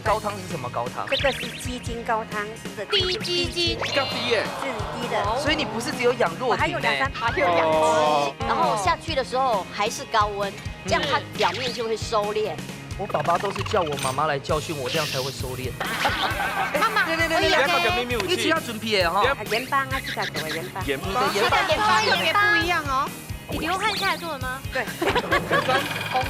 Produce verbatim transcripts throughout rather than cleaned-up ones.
高汤是什么高汤？这个是鸡精高汤，是低鸡精，比较低耶。是低的。所以你不是只有养落体呢？我还有两三把。还有两只。哦。然后下去的时候还是高温，这样它表面就会收敛。我爸爸都是叫我妈妈来教训我，这样才会收敛。妈妈，对对对对对，我也可以。你要准备的哈。盐巴啊，自家做的盐巴。盐巴。你的盐巴。这个盐巴特别不一样哦。你流汗下来做的吗？对。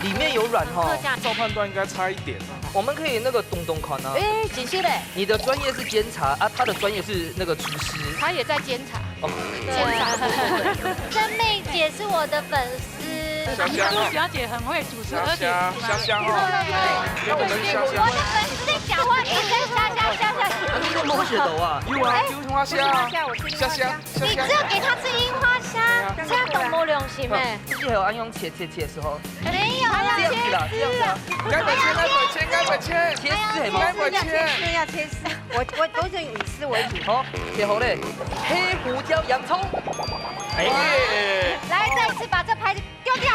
里面有卵哈。客家。照判断应该差一点。我们可以那个动动看啊。哎，真是的。你的专业是监察啊，他的专业是那个厨师。他也在监察。哦。对。监察。真妹姐是我的粉丝。香香哦。小姐很会煮吃，而且香香哦。那我们香香。我的粉丝在讲话，一直在香香香香。啊，你有没有学到啊？有啊，哎，有花虾。不是花虾，我吃櫻花虾。香香。 你只有给他吃櫻花虾，这样懂不良心哎。自己还有按用切切切的时候，没有啦，这样子啦，这样子啊。切丝啊。切丝很好吃。切丝要切丝，我我都是以吃为主。好，切好嘞，黑胡椒、洋葱。哎，来，再一次把这牌子丢掉。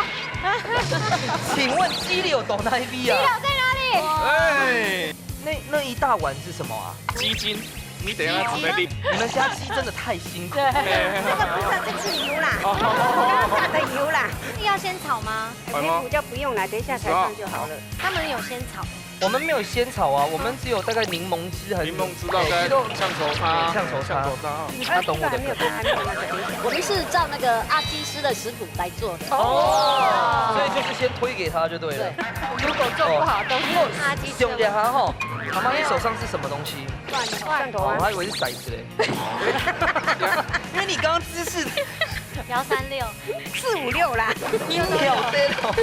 请问鸡柳在哪里啊？鸡柳在哪里？哎，那那一大碗是什么啊？鸡精。 你等一下准备。你们家鸡真的太辛苦了。对。那个不是，这是油啦，哦。刚刚撒的油啦。要先炒吗？哎，黑胡椒不用啦，等一下才放就好了。他们有先炒。我们没有先炒啊，我们只有大概柠檬汁还是，檸檬汁大概，哎，这个，酱油差，对，酱油差。酱油差啊。那等我的。我们是照那个阿基师的食谱来做的。哦，所以就是先推给他就对了。对。如果做不好，都是阿基师。哦，兄弟哈吼，妈妈，你手上是什么东西？ 蒜头啊。哦，我还以为是骰子嘞。因为你刚刚姿势摇三六。四五六啦。你有多久？你好呆哦。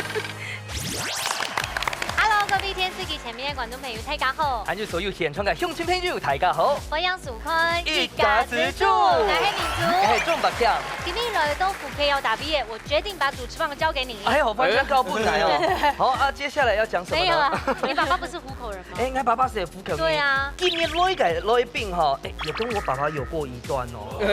Hello，各位电视机前面的观众朋友，大家好。还有所有现场的乡亲朋友，大家好。欢迎收看一家之煮。我是明珠。我是钟伯强。今天来到福建要打毕业，我决定把主持棒交给你。哎，好，反正交不来哦。好啊，接下来要讲什么呢？没有啊，你爸爸不是湖口人吗？ 哎，我爸爸是福建人。对啊。今日來个來賓哈，哎，也跟我爸爸有過一段哦。哎，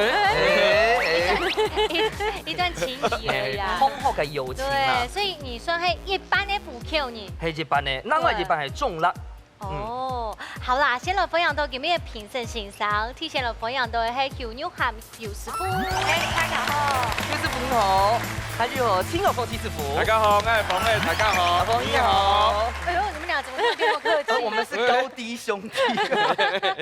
哎，一段情谊而已啊。哎，同學个友情啊。对，所以你算是一般的福建人。係一般的，另外一半係中立。哦，好啦，先來歡迎到今日个評審先生，首先來歡迎到个係邱玉涵邱師傅。哎，大家好。邱師傅你好，還有邱玉涵邱師傅。大家好，我係方磊，大家好。阿峰你好。你好。哎呦，你们俩怎么突然变那么客气？呃，我们是高低兄弟。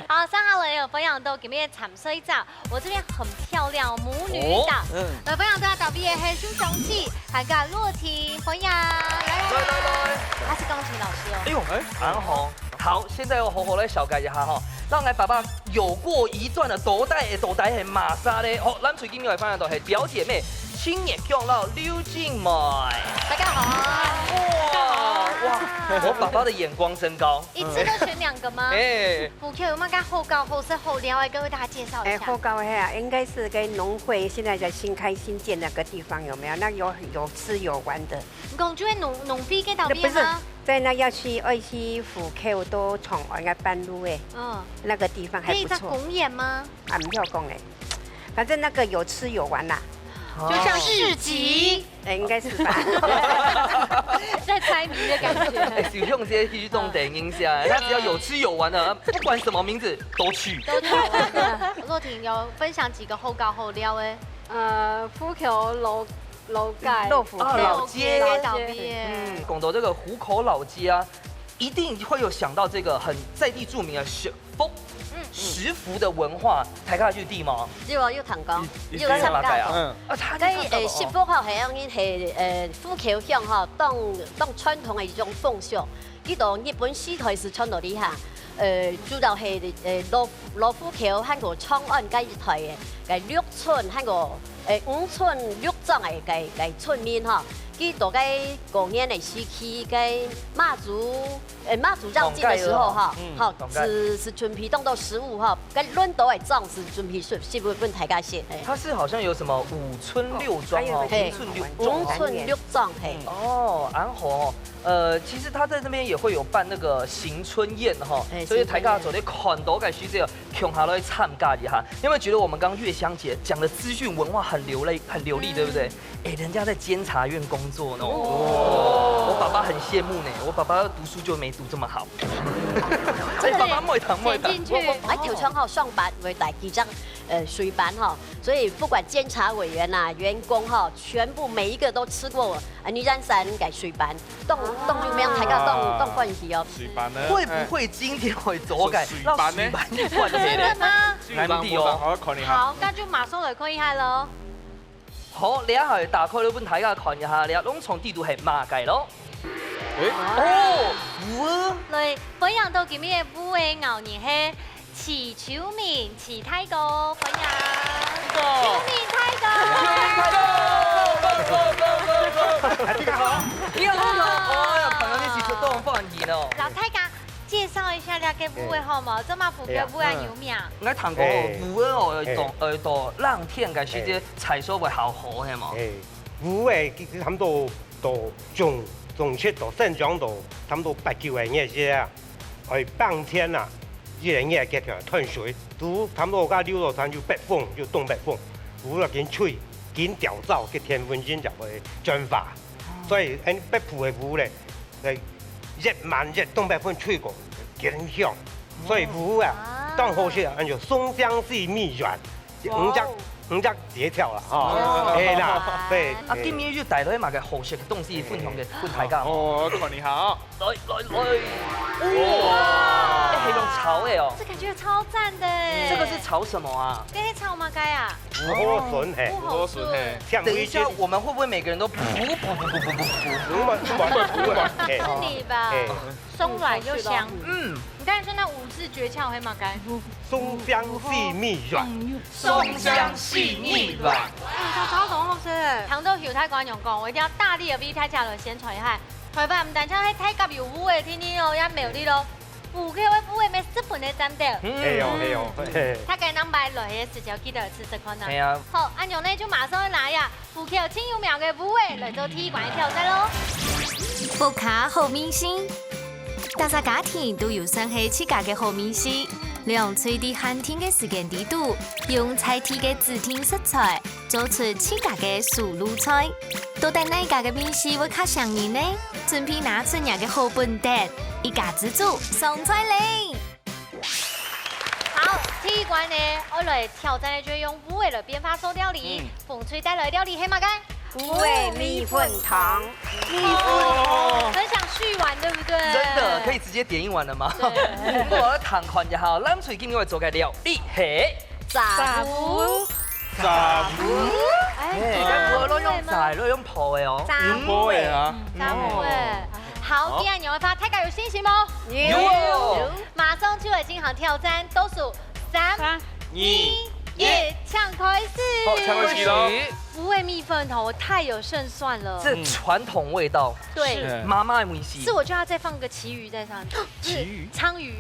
好，上好了，有分享到今天的惨睡觉，我这边很漂亮哦，母女档。哦，嗯。来分享到打毕业黑熊雄起，还有洛婷，欢迎，来来来。来来来。他是钢琴老师哦。哎呦，哎，蛮好。好，现在要好好来小解一下哈。让来爸爸有过一段的到底，到底係么事咧？好，咱最近来分享到係表姐妹，青年长老刘静妹。大家好。哇哇，我爸爸的眼光真高。 一次都选两个吗？哎。福建有没有好搞、好吃、好料的，跟大家介绍一下？哎，好搞的啊，应该是跟农会现在在新开新建那个地方，有没有？那有有吃有玩的。你讲就在农农会个旁边吗？那不是，在那要去二期府口到长安个半路哎，嗯，那个地方还不错。可以在公园吗？啊，不要讲哎，反正那个有吃有玩啦。就像市集。 哎，应该是吧。在猜谜的感觉。哎，有用这些去动等一下，他只要有吃有玩的，不管什么名字都去。都去玩。洛婷有分享几个好搞好料的？呃，福口老老街，老街啊，老街。嗯，讲到这个湖口老街啊，一定会有想到这个很在地著名的食福，嗯，食福的文化，大家有知嘛？有啊，有听讲，有参加过。嗯，啊，他该呃，食福吼，系因为系呃，福口乡吼，当当传统的一种风俗。记得日本时代是传到里下，呃，主要系呃，老老福口和个长安该一带的，该六村和个呃五村六庄的该该村民吼，记得该过年的时期，该妈祖 呃，妈祖绕境的时候哈，好，是是准备当多食物哈，跟轮到的庄是准备食食物分大家食。哎，它是好像有什么五村六庄哦，哦，还有一个五村六庄哦。五村六庄，嘿。哦，然后哦，呃，其实他在那边也会有办那个行春宴哈，哎，所以大家做得看到个时节，共下来参加一下。你有没有觉得我们刚刚月香姐讲的资讯文化很流利，很流利，对不对？ 哎，人家在监察院工作呢。哦。我爸爸很羡慕呢，我爸爸读书就没读这么好。哎，爸爸，莫談，莫談。填進去。我，我，哎，頭先吼，上班會帶幾張，呃，水板吼，所以不管監察委員啊、員工吼，全部每一個都吃過我，啊，你讓三個水板，當，當有名，大家當，當歡喜哦。水板呢？會不會今天會做个，哎。讓水板呢？讓水板也換起來？真的嗎？難題哦。我看一下。好，那就馬上來看一下咯。 好，這下打開來分大家看一下，這農場地圖係麼个咯？哎。哦，烏。來，分享到今日个烏个咬人係徐秋明，徐大哥，分享。哦。秋明大哥。秋明大哥，go，go，go，go，go。哎，你好。你好，你好。哎呀，看到你是出動放你呢。老太太， 介紹一下這个烏个好無？做麼个烏个有名？𠊎聽過烏个哦，愛到，愛到冷天个時節採收會較好，係無？哎，烏个佢，佢差不多到種，種植到生長到差不多八九個月時啊，愛放天啊，一個月佢就斷水，都差不多該流落山就北風，就東北風，烏个緊吹，緊調燥，佢天文人就會轉化。所以，哎，北部个烏个， 來，一萬一東北風吹過，緊響，所以烏啊，當好食，安到鬆香細米軟，五隻，五隻節條啦，哈，係啦，對。啊，今日又帶來麼个好食个東西分享个，分大家。哦，看一下啊。來，來，來。哇，哎，還用炒个哦。這感覺超讚的耶。這個是炒什麼啊？這是炒麼个啊？ 茼筍嘿。茼筍嘿。等一下，我們會不會每個人都噗噗噗噗噗噗噗噗？不會，不會，不會。是你吧？嘿。鬆軟又香。嗯。你剛才說那五字訣竅係麼个？鬆香細米軟。鬆香細米軟。嗯，炒炒都很好吃。糖豆油太官員講，我一定要大力的為大家來宣傳一下。台灣毋單淨係大甲有烏个天氣哦，也苗栗咯。 埔口个烏个乜十分个讚頭。嗯。係哦，係哦，嘿。大家若擺來个時節，記得試試看啊。係啊。好，恁樣呢就馬上來呀，埔口盡有名个烏个來做第一關个挑戰咯。屋下好味緒，逐隻家庭都有算係自家个好味緒。兩隊在限定个時間裡肚，用在地个指定食材， 做出自家个手路菜。到底哪一家个味緒會較餳人呢？準備拿出若个好本事，一家之煮上菜咧！好，第一關呢，愛來挑戰个就係用烏个來變化做料理。嗯。紅隊帶來个料理係麼个？烏个米粉湯。米粉湯，哦。很想續碗，對不對？真的，可以直接點一碗了嗎？對。毋過𠊎來看一下，藍隊今日會做个料理係 炸烏。炸烏？哎，哎，該毋會用炸个，用烰个哦。炸烏。用烰个啊。嗯，炸烏哎。好，好。第二牛排，大家有信心無？有。有。馬上就來進行挑戰，倒數三、三、二、二、一，一，請開始。好，請開始咯。烏个米粉湯，我太有勝算了。這傳統味道。對。是。媽媽的味緒。是，我就要再放個旗魚在上面。旗魚？鯧魚。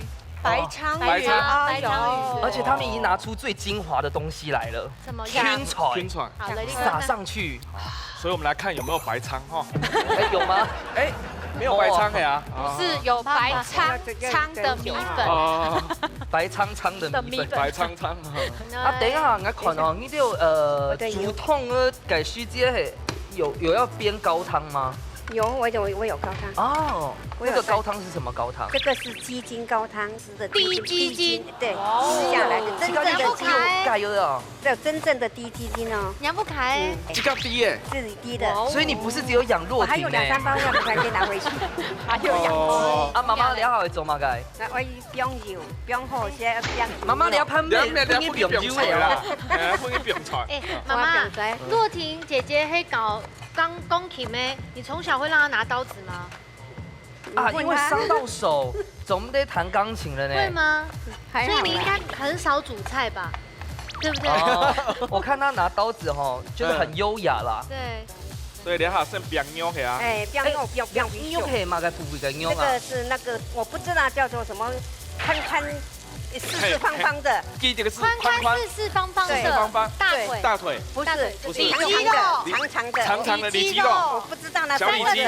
白鲳魚啊，白鲳魚。白鲳魚。而且他們已經拿出最精華的東西來了，什麼？青菜。青菜。好，來，立刻。撒上去。所以我們來看有沒有白鲳哈。哎，有嗎？哎，沒有白鲳的啊。不是，有白鲳，鲳的米粉。哦。白鲳，鲳的米粉。的米粉。白鲳，鲳。啊，等一下，𠊎看哦，你這有，呃，我的有。煮湯的 該時節嘿，有，有要煸高湯嗎？有，我有，我有高湯。哦，我有在。那個高湯是什麼高湯？這個是雞精高湯，是的，低筋，低筋，對，哦。吃下來的真正的雞精。這個雞肉蓋了哦。這真正的低筋哦。仰不開？嗯。這個低耶。自己低的。哇哦。所以你不是只有養駱駝呢？我還有兩三包藥材可以拿回去。還有養雞。哦。啊，媽媽，你還會做麼个？那我放油，放好些，放油。媽媽，你要噴美，你要，你要不用油啦。哎，媽媽，我要放水。駱駝姐姐係搞鋼，鋼琴咩？你從小會讓她拿刀子嗎？啊，因為傷到手，總得彈鋼琴了呢。會嗎？還好啦。所以你應該很少煮菜吧？對不對？哦，我看她拿刀子吼，就是很優雅啦。對。 所以你還先煸肉係啊？哎，煸肉，哎，煸，煸，煸肉係麼个部位个肉啊？那個是那個，我不知道叫做什麼，寬寬，四四方方的。嘿，嘿，記這個是寬寬，寬寬四四方方的。對。四四方方。大腿。對。大腿。不是，大腿，不是。里肌肉。長長的，長長的里肌肉。我不知道那三個字。小里肌。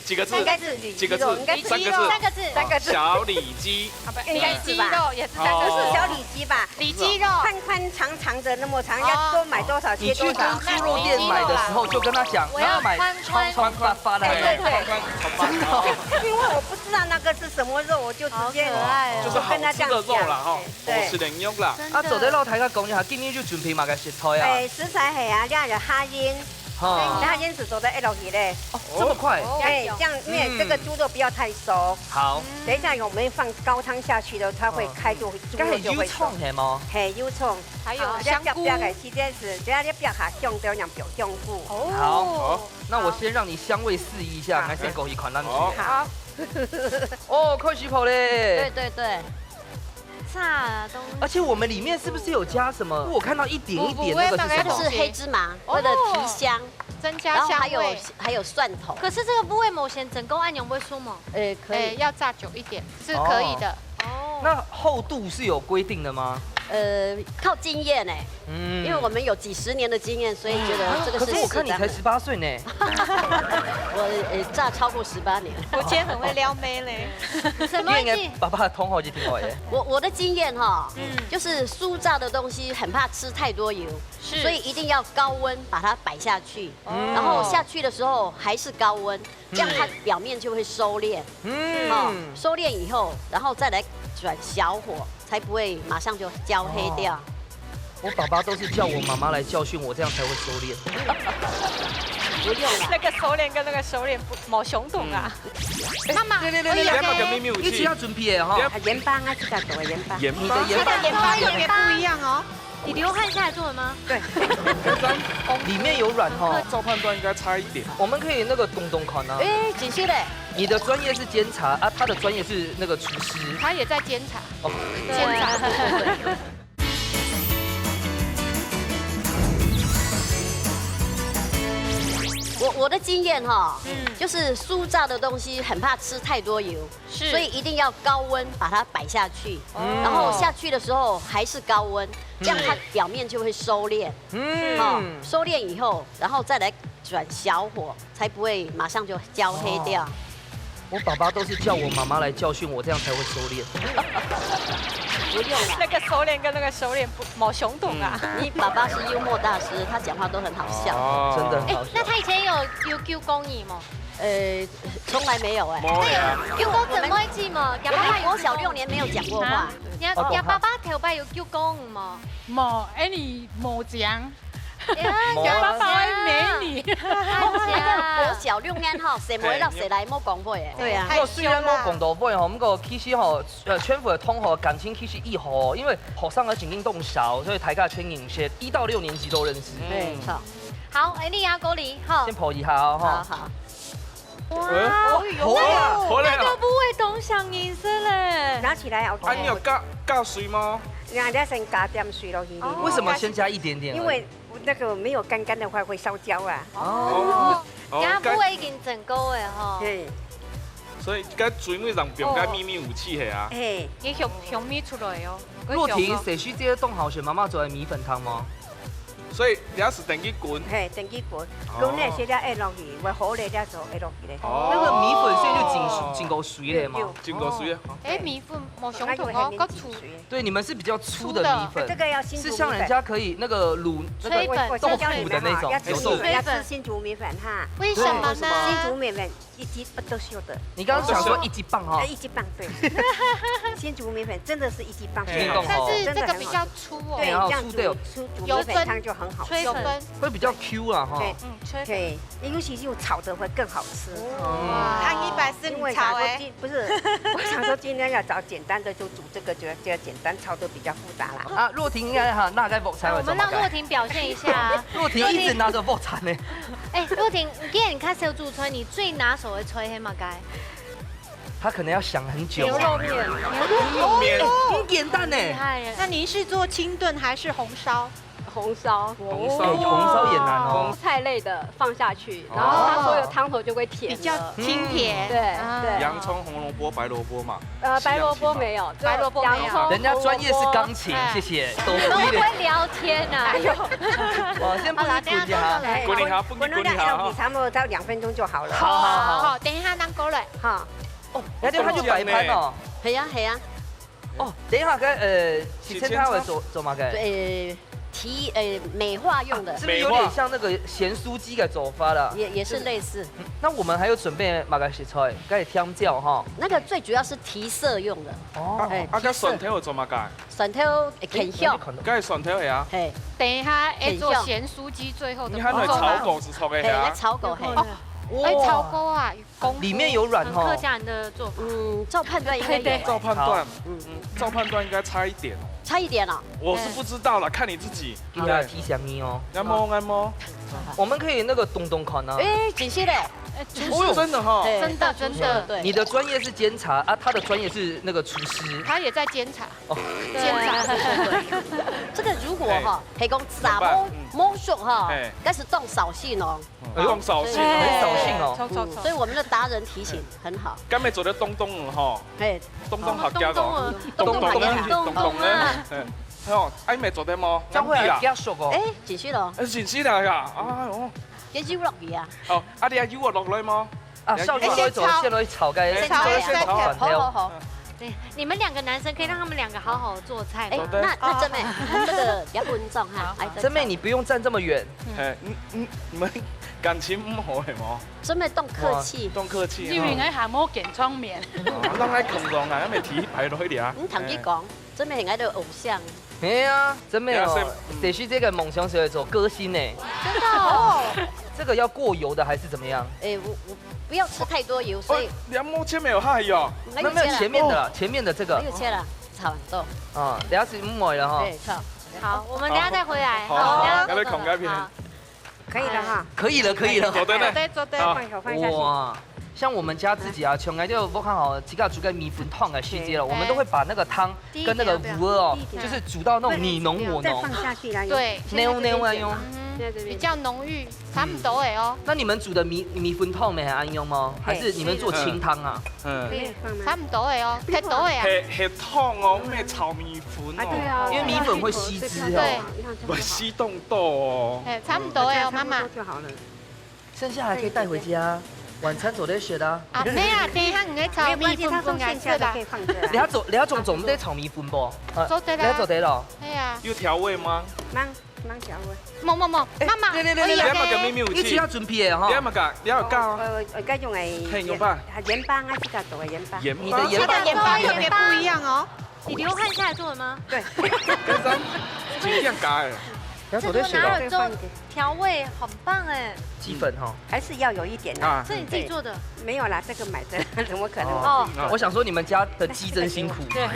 几个字？三个字，几个字？应该是三个字。三个字。三个字。小里肌。啊，不，应该是吧？里肌肉也是三个字。哦。不是小里肌吧？里肌肉。宽宽长长的那么长，哦。要多买多少切多少。你去跟猪肉店买的时候，就跟他讲，我要然后买宽宽。宽宽发发的。对，对，对。宽宽。真的哦。因为我不知道那个是什么肉，我就直接好可爱哦。就是好吃的肉啦，哈。对。好吃的肉啦。真的。啊，做得摎大家讲一下，今日就准备么个食材啊？哎，食材系啊，这样有虾仁， 哈。哎，那它因此做得一落去咧。哦，这么快？哦。哎，这样，因为这个猪肉不要太熟。嗯。好。等一下我们放高汤下去的，它会开，就，猪肉就会熟。嗯。刚才有葱系吗？嘿，有葱。还有香菇。好，这样，这样，这样，等一下你煸下香，都要用香菇。哦。好，那我先让你香味四溢一下，啊。来先搞一款让你吃。好。哦，开始泡嘞。对，对，对。 炸的东西。而且我们里面是不是有加什么？我看到一点一点那个是什么？那个是黑芝麻，哦。为了提香，增加香味。然后还有，还有蒜头。可是这个不会冒险，整个按钮不会说吗？呃，可以。哎，要炸久一点，是可以的。哦。哦。那厚度是有规定的吗？呃，靠经验哎。嗯。因为我们有几十年的经验，所以觉得这个是适当的。可是我看你才十八岁呢。我，呃，炸超过十八年。我今天很会撩妹嘞。什么意思？你应该爸爸的同学一定会耶。我，我的经验哈，嗯。就是酥炸的东西很怕吃太多油，是。所以一定要高温把它摆下去，嗯。然后下去的时候还是高温，这样它表面就会收敛。嗯。哦，收敛以后，然后再来转小火，才不会马上就焦黑掉。哦。我爸爸都是叫我妈妈来教训我，这样才会收敛。不用啦。那个收敛跟那个收敛不，无相同啊。嗯。妈妈，对，对，对，对，对。我有个秘密武器。一起要准备的哈。啊，盐巴啊，这个做盐巴。盐巴。你的盐巴。这个盐巴有点不一样哦。 你流汗下来做的吗？对。里面有卵哈。照判断应该差一点。我们可以那个动动看啊。哎，真是嘞。你的专业是监察啊，他的专业是那个厨师。他也在监察。哦。对。监察。我，我的经验哈，嗯。就是酥炸的东西很怕吃太多油，是。所以一定要高温把它摆下去，哦。然后下去的时候还是高温，这样它表面就会收敛。嗯。哦，收敛以后，然后再来转小火，才不会马上就焦黑掉。哦。我爸爸都是叫我妈妈来教训我，这样才会收敛。不用啦。那个收敛跟那个收敛不，无相同啊。嗯。你爸爸是幽默大师，他讲话都很好笑。哦。真的很好笑。哎，那他以前有，有救过你吗？呃，从来没有哎。没有啊。救过怎么会记吗？我们国小六年没有讲过话。啊？你，哦，你爸爸头擺有救过你吗？無，哎，你無講。 哎呀，無啊。爸爸愛美女。哎呀。國小六年吼，細妹摎細倈莫講話誒。對啊。不過雖然無講到話吼，不過其實吼，呃，全部的同學感情其實異好哦，因為學生个情形當少，所以大家全認識，一到六年級都認識。嗯。沒錯。好，哎，你也過來，吼。先抱一下哦，吼。好，好。哇，哎，好了啦，好了啦。那個不會當像你是嘞。拿起來，OK。啊，你有加，加水嗎？那你要先加點水落去。哦。為什麼先加一點點而已？因為 那個沒有乾乾的話會燒焦啊。哦。哦，哦，該不會已經整過了吼。嘿。所以該水尾上放該秘密武器係啊。嘿。你香，香味出來哦。若婷，細時節當好食媽媽做个米粉湯嗎？所以你還係等佢滾。嘿，等佢滾，哦。滾了，先了下落去，會好了，了就下落去咧。哦。那個米粉現在就浸，浸過水了嗎？有。浸過水啊。哦。哎，米粉無相同哦，還有還沒浸水。 對，你們是比較粗的米粉，粗的。這個要新竹米粉。是像人家可以那個滷那個豆腐的那種，要吃，有豆腐。要吃新竹米粉哈。為什麼呢？新竹米粉一級，呃，都是有的。你剛剛講說一級棒哈？呃，一級棒，對。新竹米粉真的是一級棒，一級棒哦。但是這個比較粗哦。對，這樣煮，煮，煮米粉湯就很好吃。有分。會比較Q啊哈。對。嗯，吹粉。對，尤其是用炒的會更好吃。哦。哇，啊，一般是你炒的。因為想說今，不是，我想說今天要找簡單的，就煮 這個就，就要簡單，炒得比較複雜啦。啊，若婷應該哈，拿該鑊鏟來做麼个？我們讓若婷表現一下啊。若婷一直拿著鑊鏟呢。哎，若婷，你既然你較少煮菜，你最拿手的菜係麼个？她可能要想很久。牛肉麵。牛肉麵。哎，很簡單呢。厲害耶。那您是做清燉還是紅燒？红烧，红烧。哎，红烧也难哦。菜类的放下去，然后它所有汤头就会甜了。比较清甜。对，啊。对。洋葱、红萝卜、白萝卜嘛。呃，白萝卜没有，只有洋葱、红萝卜。人家专业是钢琴，哎。谢谢，都是音乐。你们会不会聊天啊？哎呦。哇，先不是鼓一下。好啦，等一下，等一下。哎，滚一下，滚，滚一下哈。滚一下，差不多到两分钟就好了。好，好，好。好，等一下，咱过来。好。哦，那就他就摆盘哦。系啊，系啊。 哦，等一下，該，呃，洗千他會做，做麼个？對，提，呃，美化用的。是不是有點像那個鹹酥雞的做法啦？也，也是類似。嗯，那我們還有準備麼个食材？該甜椒哈。那個最主要是提色用的。哦。哎，啊，該蒜頭有做麼个？提色。蒜頭，哎，很香。該蒜頭係啊。嘿。等一下，哎，做鹹酥雞最後的步驟。你還會炒過是炒个係啊？嘿，要炒過，嘿。哦，哎，炒過啊。 功夫，里面有卵吼。很客家人的做法。嗯，照判斷應該有。對，對。照判斷，好。嗯。嗯，照判斷應該差一點哦。差一點哦。我是不知道啦，看你自己。今天要提醒你哦。按摩，按摩。我們可以那個動動看啊。哎，真係嘞。哎，廚師。哦，真的哈。對，真的，真的。對。你的專業是監察啊，他的專業是那個廚師。他也在監察。哦。監察。對。這個如果哈，哎。係講炸無，怎麼辦？嗯。無熟哈，哎。該係當掃興哦。 嗯，哎呦，當掃興哦。很掃興哦。嗯，所以我們的達人提醒很好。敢會做得動動吼？嘿。動動客家哦。動動啊。動動啊。動動啊。嗯，吼，哎，毋會做得無？這樣會很加熟哦。哎，繼續咯。哎，真係啦呀，哎喲。繼續落去啊。哦，啊，你還有我落來嗎？啊，少年都會做，先來炒該，先炒一下，先炒。好，好，好。嗯。 對，你們兩個男生可以讓他們兩個好好做菜嗎？哎，那，那真妹，這個比較不穩重哈，好。哎，真妹，你不用站這麼遠。哎，你，你，你們感情不好的嗎？真妹當客氣。哇，當客氣哦。因為𠊎還無見場面。哦，讓他恐龍啊，還沒提牌落去啊。你坦白講，哎。真妹係𠊎的偶像。哎呀，真妹哦，哎呀，是，嗯。這是這個夢想是要做歌星呢。真的哦。這個要過油的還是怎麼樣？哎，我，我不要吃太多油，所以。哦，你還沒有切沒有害喲。 沒有，沒有，前面的啦，前面的這個。沒有切了，差不多。啊，等下是五位了哈。對，差不多。好，我們等下再回來。好，好，好，等下再回來。好，好，好。可以了哈。可以了，可以了。做得了。做得，做得。好。放一口，放下去。哇，像我們家自己啊，從來就，𠊎看好，自家煮个米粉湯个時節了，對。我們都會把那個湯跟那個魚哦，第一點要不要？第一點。就是煮到那種你儂我儂。再放下去啦。對。黏黏啊用。嗯哼。在這邊。比較濃郁。 差不多个哦。那你們煮的米，米粉湯呢，還恁樣嗎？還是你們做清湯啊？嗯。可以放嗎？差不多个哦，忒多个啊。係，係湯哦，毋係炒米粉哦。啊，對啊。因為米粉會吸汁哦。對。會吸凍到哦。哎，差不多个哦，媽媽。嗯，這樣差不多就好了。剩下還可以帶回家，晚餐做得食啊。啊，沒啊，等一下你个炒米粉分𠊎食啦。沒有關係，他說剩下的可以放着啊。你要做，你要做，做得炒米粉不？啊，做得啦。你要做得了。對啊。有調味嗎？吂。 吂調味。無，無，無，哎，媽媽，對，對，對，對，哎呀，你愛麼个祕密武器？一直要準備个吼。你愛麼个？你愛教啊？哦，呃，呃，該用个，嘿，用吧。鹽巴啊，自家做个鹽巴。鹽巴。你的鹽巴，這個鹽巴有點不一樣哦。你流汗下來做的嗎？對。跟上，今天改。你要做得學哦。這個拿來做調味，很棒哎。雞粉哈。還是要有一點啊。這你自己做的？沒有啦，這個買的，怎麼可能？哦。啊。我想說你們家的雞真辛苦。對。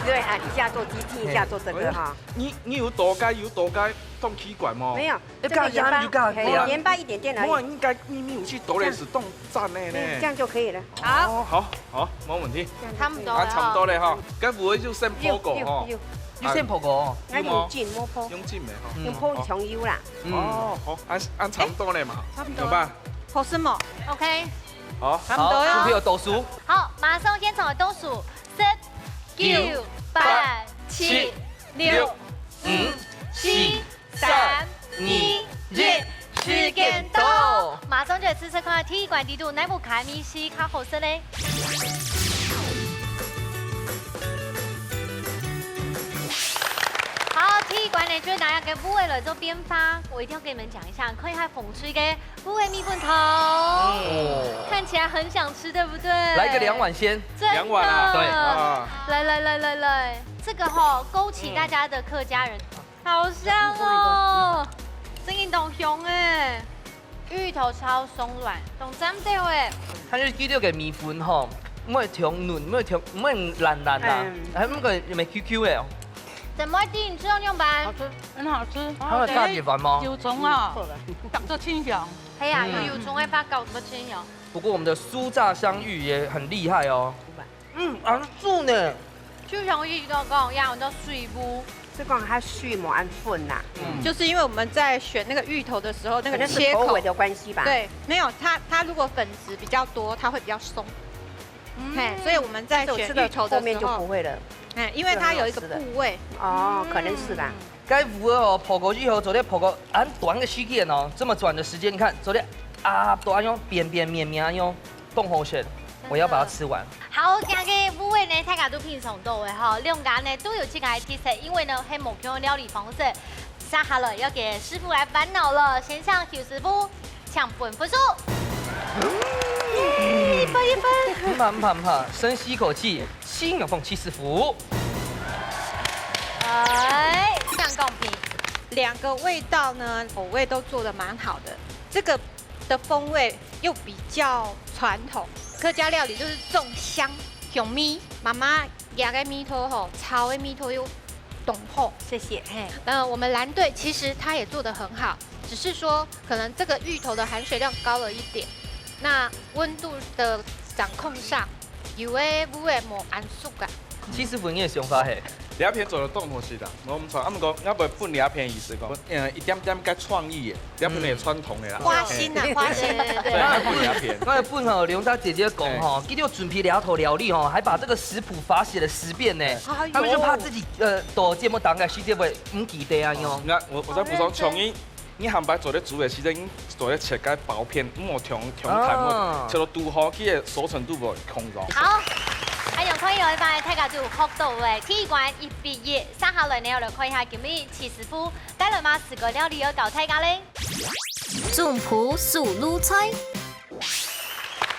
對啊，一下做雞精，一下做這個哈。 你，你有多个，有多个當奇怪無？沒有，哎，這個鹽巴，加鹽有加鹽。嘿，鹽巴一點點而已。無啊，應該祕密武器多嘞，係當讚个呢。嗯，這樣就可以了。好。哦，好，好，無問題。差不多了哈。啊，差不多了哈。該有个就先烰過吼。有，有，有。你先烰過哦。啊，用浸，無烰。用浸个吼。嗯。用烰上油啦。嗯。哦，好，啊，啊，差不多了嘛。差不多。有吧？烰什麼？OK。好。差不多了。好，準備好倒數。好，馬上現場倒數，十、九、八、七、六、五、四、三、二、一，時間到。馬上就來試試看第一關底肚，哪一款味緒較好食咧？好，第一關呢，就係拿一個烏魚來做變化，我一定要跟你們講一下，看一下紅隊个烏魚米粉湯，哦。看起來很想吃，對不對？來個兩碗先。真的。兩碗啊。對。啊。來來來來來，這個吼，勾起大家的客家人 好香哦！聲音當香哎，芋頭超鬆軟，當讚到哎。它就是雞肉个米粉吼，毋會忒軟，毋會忒，毋會爛爛啦，嗯。還有那個有沒有Q Q个哦？怎麼會，你吃到樣般？好吃，很好吃。它會加點飯嗎？油蔥啊，嗯，做得。當做清香。係啊，嗯。有油蔥个發酵，怎麼清香？不過我們的酥炸香芋也很厲害哦。嗯，很酥呢。就像我一直都講一樣，有水分。是講較水無恁粉啦，就是因為我們在選那個芋頭的時候，那個切口，可能是口味的關係吧。對，沒有，它，它如果粉質比較多，它會比較鬆。嘿，所以我們在選芋頭的時候，但是我吃到後面就不會了。哎，因為它有一個部位。哦，可能是吧。該芋仔哦，烰過以後，做得烰過恁短个時間哦，這麼短的時間，你看，做得啊，都恁樣扁扁綿綿恁樣，當好食。我要把它吃完。好，今日个芋仔呢，大家都品嚐到个吼，兩家呢都有自家个特色，因為呢，係無共樣料理方式。接下來要給師傅來煩惱了，先請邱師傅，請分分數。耶，一分一分。毋怕毋怕毋怕，深吸一口氣，新有鳳七師傅。哎，這樣公平。兩個味道呢，口味都做得蠻好的。這個的風味又比較傳統，客家料理就是重香、香味，媽媽壓个味道吼，炒个味道又懂吼。謝謝。嘿，呃，我們藍隊其實它也做得很好，只是說可能這個芋頭的含水量高了一點，那溫度的掌控上，有个芋仔無恁熟啊。七師傅，你个想法係？這片做得當好食啦，無毋著。啊，毋過𠊎會分這片意思講，呃，一點點个創意个，這片係傳統个啦。花心啊，嘿。花心。對，對，對。對，𠊎會分這片。𠊎會分吼，劉大姐姐講吼，對。佢就準備這道料理吼，還把這個食譜罰寫了十遍呢。哎喲。他們就怕自己，呃，到節目當中，時間會毋記得啊，喲。哦，𠊎，我，我再補充，從你 你下擺做得煮个時節，你做得切个薄片，毋好忒，忒大，哦。切到拄好，佢个熟成度會當高。好，恁樣看起來，大家就學到个，第一關一比一。接下來呢，我來看一下今日七師傅帶來麼个料理要教大家咧。總鋪手路菜。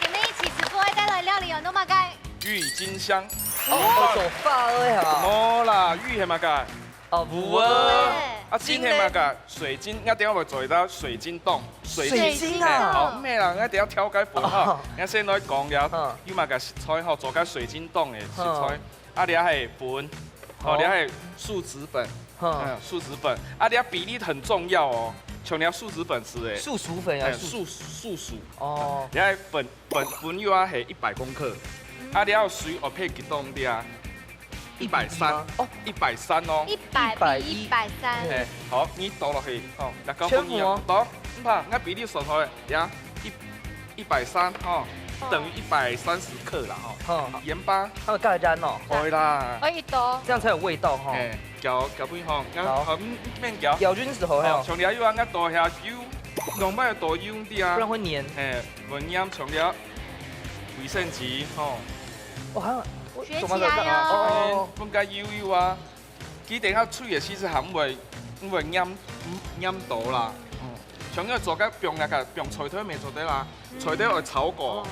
今日七師傅愛帶來料理有麼个？鬱金香。哦，做花个哈。無啦，鬱係麼个？ 哦，芋仔。芋仔。啊，金係麼个？水晶，𠊎等下會做一道水晶凍。水晶啊。嘿，好，毋係啦，𠊎等下挑開粉吼。哦。𠊎先來講了，嗯。有麼个食材吼，做个水晶凍个食材。嗯。啊，這係粉，好。哦，這係樹脂粉，嗯。嗯，樹脂粉。啊，這比例很重要哦，像這樹脂粉係个。樹薯粉啊，哎，樹，樹，樹薯。哦。這係粉，粉，粉又愛係一百公克。啊，這水愛配幾多滴啊？ 一百三。哦。一百三哦。一百比一百三。一百一。嘿，好，你倒落去，哦，來，全部哦。倒，毋怕，𠊎比例算好了，呀，一，一百三，哦，哦。等於一百三十克啦，哦。哦。鹽巴。還有芥藍哦。會啦。可以倒。這樣才有味道哈。嘿，攪，攪分吼，𠊎，好。好，嗯，免攪。攪均就好，哦，嘿。像這油啊，𠊎倒下油，兩擺倒油滴啊。不然會黏。嘿，會黏，像這維生紙，吼。哦，還有，我捲起來哦。哦，哦，哦。哎，分个油油啊。 佢等下炊个時節還毋會，毋會黏，黏到啦。嗯。像愛做个放該个，放菜頭乜做得啦，嗯。菜頭愛炒過。哦。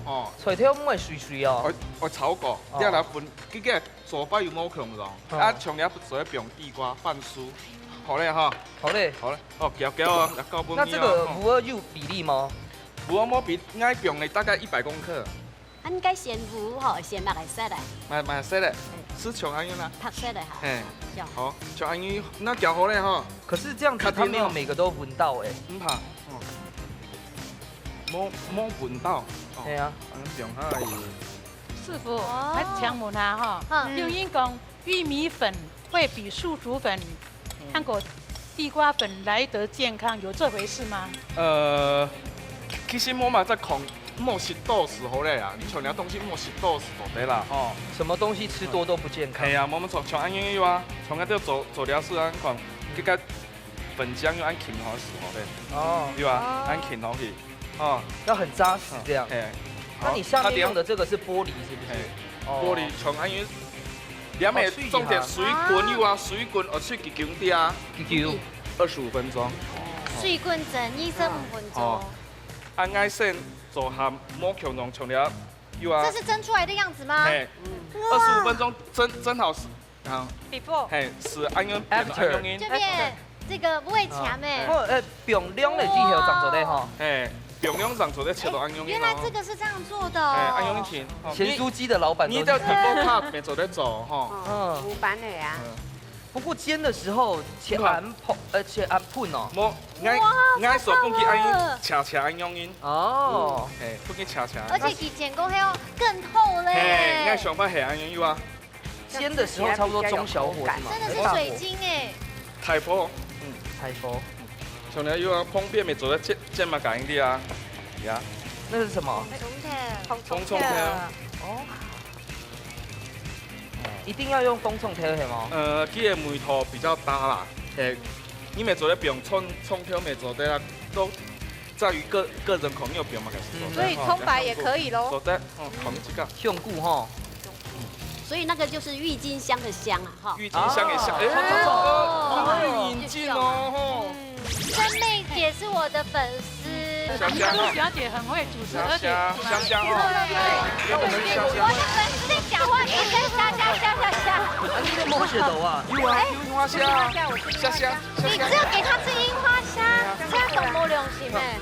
哦。菜頭毋會水水哦。愛，愛炒過，哦。你愛來分，這个做法有無共樣？哦。啊，像你做得放地瓜、番薯。好咧哈。好咧。好咧。哦，攪攪哦，來交分你哦。那這個芋仔有比例嗎？芋仔無比，應該放个大概一百公克。 啊，你該選芋吼，選麼个色个？麼，麼色个，嗯。係像恁樣啦。白色个哈。嘿，像。好，像恁樣，該攪好咧吼。可是這樣子他沒有每個都聞到欸。毋怕，哦。無，無聞到，哦。對啊。恁樣放下去。師傅，哦。𠊎請問下吼，嗯。有人講玉米粉會比樹薯粉，嗯。還過地瓜粉來得健康，有這回事嗎？呃，其實無嘛在講 莫食多就好咧啊，你像這東西莫食多就對啦，吼。什麼東西吃多都不健康。係啊，無，無錯，像恁樣有啊，像該兜做，做了事啊，講，這個粉漿又恁勤好就好咧。哦。對吧？哦。恁勤好去，哦。要很扎實這樣。嘿。那你下面用的這個是玻璃是不是？嘿。哦。玻璃像恁樣，兩面重點水滾有啊，水滾，哦，水滾幾久滴啊？幾久？二十五分鐘。水滾蒸二十五分鐘。哦。 恁樣先做下，莫強弄強了，有啊。這是蒸出來的樣子嗎？嘿，哇。二十五分鐘蒸，蒸好係，啊，before。嘿，係恁樣變到恁樣形。這邊這個不會強欸。哦，呃，放涼了之後正做得吼。嘿，放涼正做得切到恁樣形哦。欸，原來這個是這樣做的哦。嘿，恁樣形，哦，鹹酥雞的老闆都是。你，你的before cup也做得做吼。嗯。無辦法啊。嗯。 不過煎的時候切恁薄，呃，切恁薄哦。無，𠊎，哇，𠊎手工去恁樣，好棒哦。切切恁樣形。哦。嘿，分佢切切。而且佢煎過後更透嘞。嘿，𠊎想法係恁樣有啊。煎的時候差不多中小火是嗎？真的是水晶欸。大火，嗯，大火。像你有啊，旁邊乜做得煎，煎麼个个啊？呀，那是什麼？蔥頭。蔥頭。哦，一定要用紅蔥頭係嗎？呃，佢个味道比較搭啦，嘿，你乜做得放蔥，蔥頭乜做得啦，都在於個，個人口味，有放麼个係做得。所以蔥白也可以咯。做得，哦，好，你自家。香菇吼。所以那個就是鬱金香的香啊，哈。鬱金香个香，啊，哎，哦，哦，引進哦，吼。嗯，真妹姐是我的粉絲。香香哦。小姐很會主持，而且香香，香香哦。對，那我們香香。我的粉絲在講話，你在香香香香香。啊，你在摸舌頭啊？有啊，哎，有花香啊，香香，香香。你只有給他吃櫻花蝦，這樣都沒良心欸。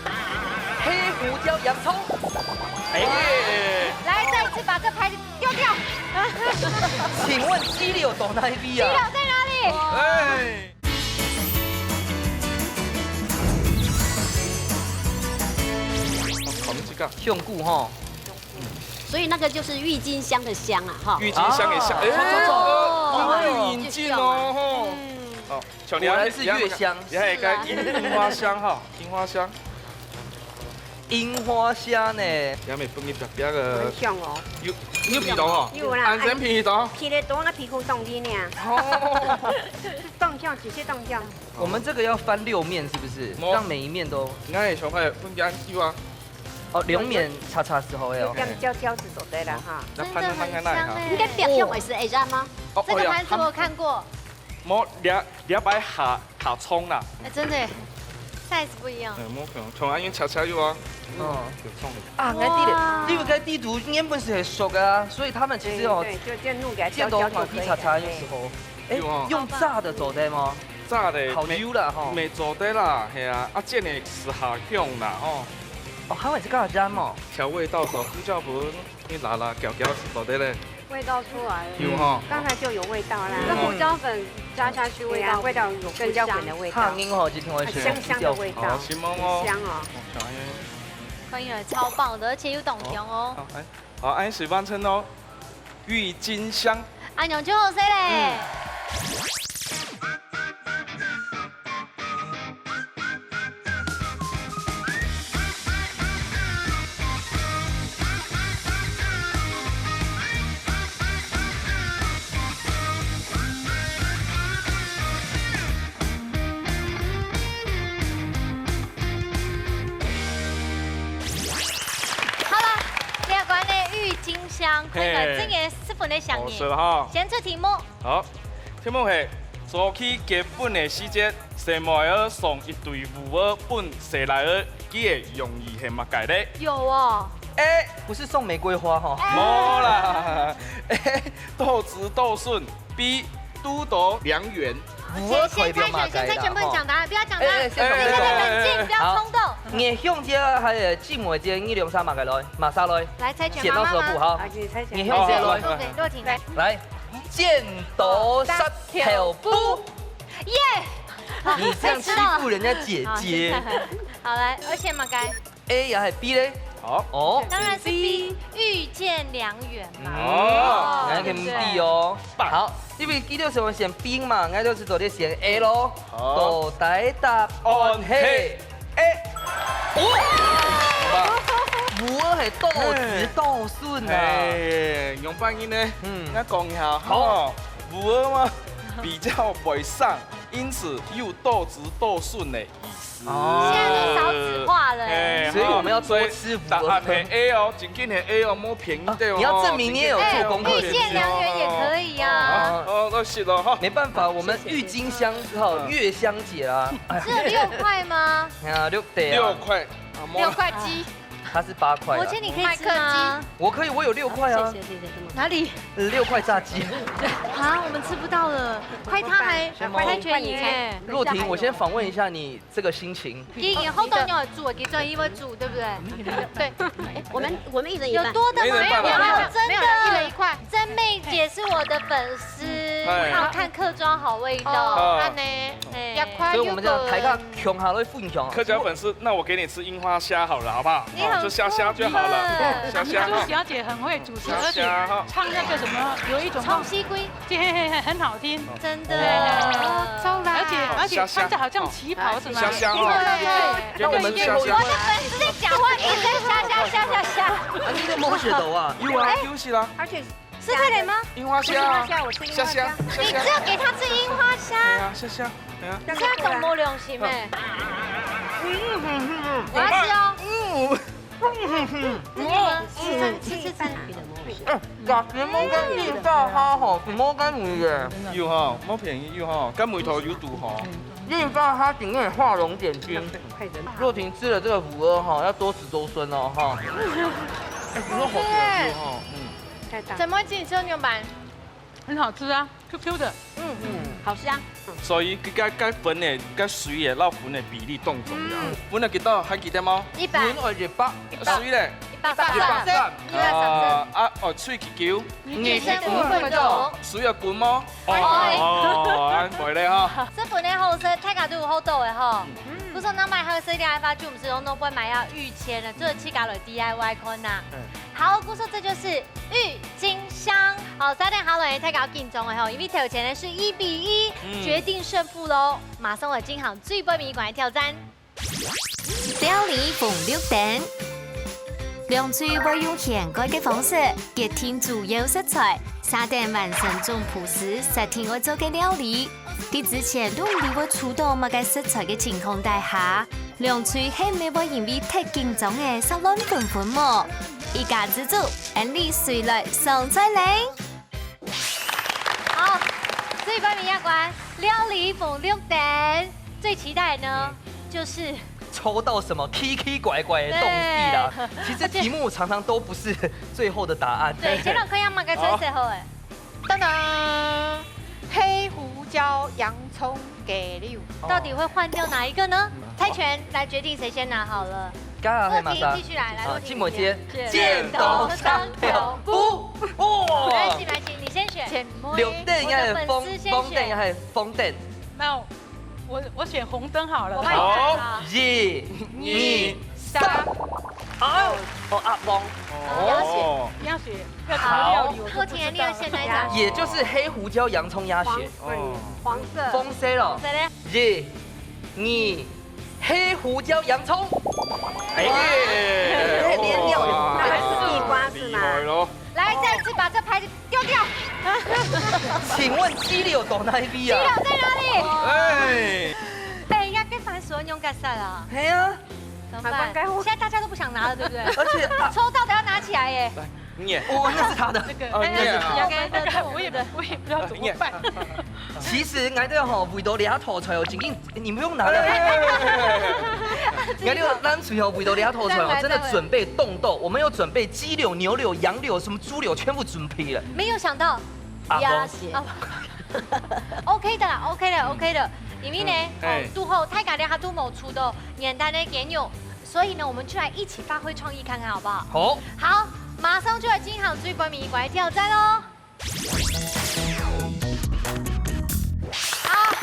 黑胡椒洋蔥。哎。來，再一次把這牌子丟掉。請問雞柳在哪裡啊？雞柳在哪裡？哎。好，你自家。香菇吼。所以那個就是鬱金香的香啊，哈。鬱金香个香，哦。哎，哦，引進哦，吼。嗯。好。 像你啊，果然是越香。你還有個櫻花香哈，櫻花香。櫻花香呢？也沒分你別別个。很香哦。有，你有鼻到哈？有啦。安全鼻到。鼻得多，那皮膚凍的呢。哦。是凍香，直接凍香。我們這個要翻六面，是不是？無。讓每一面都。你看，小朋友，分別有啊。哦，兩面叉叉時候要。有點焦焦子做得了哈。那盤子放在那裡哈。真的很香欸。應該表現也是會熱嗎？哦，這個盤子我看過。哦，呀，無，兩，兩擺下，下衝啦。哎，真的耶，size 不一樣。嗯，無可能，從來用叉叉有啊。哦。有衝的。啊，𠊎知了，哇。你有个地圖原本是很熟的啊，所以他們其實哦，對，對，就，就弄給它焦焦就可以了，見到黃皮叉叉有時候，哎，對。有哦。用炸的做得嗎？炸的，烤肉啦，吼。沒做得啦，係啊，啊，煎个時下香啦，吼。哦，還有這個醬哦。調味道的胡椒粉，你辣辣攪攪是做得嘞。味道出來了。有吼。剛才就有味道啦。嗯。那胡椒粉加下去，味道，對啊，味道有胡椒粉的味道。不香。燙音吼，就聽我選胡椒粉。很香香的味道。好，行哦。很香哦。哦，香耶。看起來超棒的，而且又當香哦。好，哎，好，哎，水完成哦。 鬱金香。恁樣就好勢咧。嗯。好了，這關个鬱金 香，看看，嘿。這個十分个香耶。好食哈。先出題目。好，題目係，早期結婚个時節，細妹仔送一對牛仔分細倈仔，佢个用意係麼个咧？有哦。A，不是送玫瑰花哈。哎。無啦。A，鬥子鬥孫。B， 堵著良緣。牛仔代表麼个啦？先，先猜拳，先猜拳，不能講答案，不要講答案。哎，哎，先等一下。等一下，冷靜，不要衝動。好。𠊎向姐還有姊妹姐，你兩儕麼个來？麼儕來？來猜拳，剪刀石頭布，媽媽嗎？好。啊，你猜拳。𠊎向姐來。好，好，好。若婷，若婷，來。來，剪刀石頭布。耶！你這樣欺負人家姐姐。好，現在，好，來，而且麼个？ A也係B咧？好。哦。當然是B，B。遇見良緣嘛。哦。哦，𠊎肯定哦。對不對？好，因為佢兜想選B嘛，𠊎就係做得選A咯。好。到底答案係A。哦。哇。牛仔係鬥子鬥孫啊。嘿，仰般呢？嗯。𠊎講一下，好。吼，牛仔嘛，比較會生，因此有鬥子鬥孫个意思。 哦。現在都少子化了欸。哎，所以我們要多吃五二。所以答案係A哦，正經係A哦，莫騙人哦。啊，你要證明你也有做功課，是不是？哎，遇見良緣也可以啊。哦，哦，都是了哈。沒辦法，我們鬱金香，哈，嗯。月香姐啊。只有六塊嗎？啊，六，對啊。六塊，啊，莫。六塊雞。它是八塊啦。我請你可以吃嗎？我可以，我有六塊啊。謝謝，謝謝，這麼。哪裡？呃，六塊炸雞。啊，我們吃不到了，虧他還猜拳贏欸。若婷，我先訪問一下你 這個心情。佢以後都有煮，佢專業會煮，對不對？對。我們，我們一人一半。有多的嗎？沒有，沒有，沒有，真的。沒有，一人一塊。真妹姐是我的粉絲，哎。她看客庄好味道。哦，恁呢，哎。一塊。所以我们这样大家共下来分享啊。客家粉丝，那我给你吃櫻花虾好了，好不好？你好哦，就虾虾就好了，酷哦。虾虾哈。明珠小姐很会主持，而且唱那个什么，有一种唱西归，对，很好听。真的。对，哦，招啦。而且，而且穿得好像旗袍是吗？哦，虾虾哈。对，对，对。那我们最后一关。我的粉丝在讲话，你在虾虾虾虾虾。啊，你都没学到啊？有啊，哎，有是啦。而且是快点吗？櫻花虾啊，我吃櫻花虾。虾虾，虾虾。你只有给他吃櫻花虾。对啊，虾虾，对啊。这样懂没良心哎。我要吃哦。嗯。吃吃吃吃吃。哎，假节目跟绿豆花吼，是无跟你耶。有哈，无便宜有哈，跟梅头有堵哈。绿豆它顶面画龙点睛。若婷吃了这个五阿哈，要多子多孙哦哈。哎，不过好便宜哈，嗯。怎么会自己吃牛排？很好吃啊，Q Q 的。嗯，好香。所以該該粉个、該水个、摎粉个比例當重要。嗯。粉个幾多？還記得無？一百。粉愛一百。水咧？一百三。一百三。一百三。啊，啊，哦，水幾久？二十五分鐘。水愛滾無？哦，哦，恁會咧哈。這本个好食，大家都有好多个吼。嗯。不過那買好食个話，就毋使用那本買，愛預先个，做自家來D I Y看吶。嗯。好，故所這就是 鬱金香。好，三點好了，大家要緊張了吼，因為頭前呢是一比一，嗯。決定勝負咯。馬上來進行最尾一關个挑戰。料理紅綠燈，兩隊會用掀蓋个方式，決定主要食材，續等完成總鋪師設定愛做个料理。在之前都毋知會出到麼个食材个情況底下，兩隊係毋係會因為忒緊張个煞亂紛紛無？ 一家之煮，恁樣水來上菜咧。好，最尾一關，料理紅綠燈，最期待呢，嗯。就是抽到什麼奇奇怪怪的東西啦。對。其實題目常常都不是最後的答案。對，前兩課要麼个菜色好哎。 噔噔，黑胡椒洋蔥雞柳。到底會換掉哪一個呢？猜拳來決定誰先拿好了。剛好黑馬莎。若婷繼續來，來，好，若婷繼續。靜默姐，剪刀石頭布。哇！來，請，來，請，你先選。綠燈應該係紅，我的粉絲先選。紅燈應該係紅燈。沒有， 我，我選紅燈好了。我幫你看啊。好。一、二、三。好，哦，阿峰。哦。要選，要選，要調料理，我就不知道。好，客廳的料選哪一種？也就是黑胡椒洋蔥鴨血。黃，哦。黃色。紅色咯。紅色嘞？一、二，黑胡椒洋蔥。哎。哎，連料理。哇，那還是地瓜是嗎？厲害咯。來，再次把這牌子 丟掉。請問雞柳在哪裡啊？雞柳在哪裡？哎。哎呀，該番薯用該色啊。係啊。怎麼辦？還不應該換。現在大家都不想拿了，對不對？而且，啊。抽到的要拿起來耶。來，你也。哦，那是他的。那個，哦，你也啊。哎，哎，那個，那個，我也，我也不知道怎麼辦。你也。其實，𠊎兜吼，為到這道菜哦，正經 你不用拿了。哎。你看，你有藍水哦，為到這道菜哦，再來，真的準備凍豆，再來。我們有準備雞柳、牛柳、羊柳、什麼豬柳，全部準備了。沒有想到，鴨血。啊，不。哦。OK的啦，OK的，OK的。因為呢，嗯，哎。哦，堵好，大家這下都無抽到元旦个雞柳，所以呢，我們就來一起發揮創意看看，好不好？好。好，馬上就來進行最尾一關个挑戰囉。 好，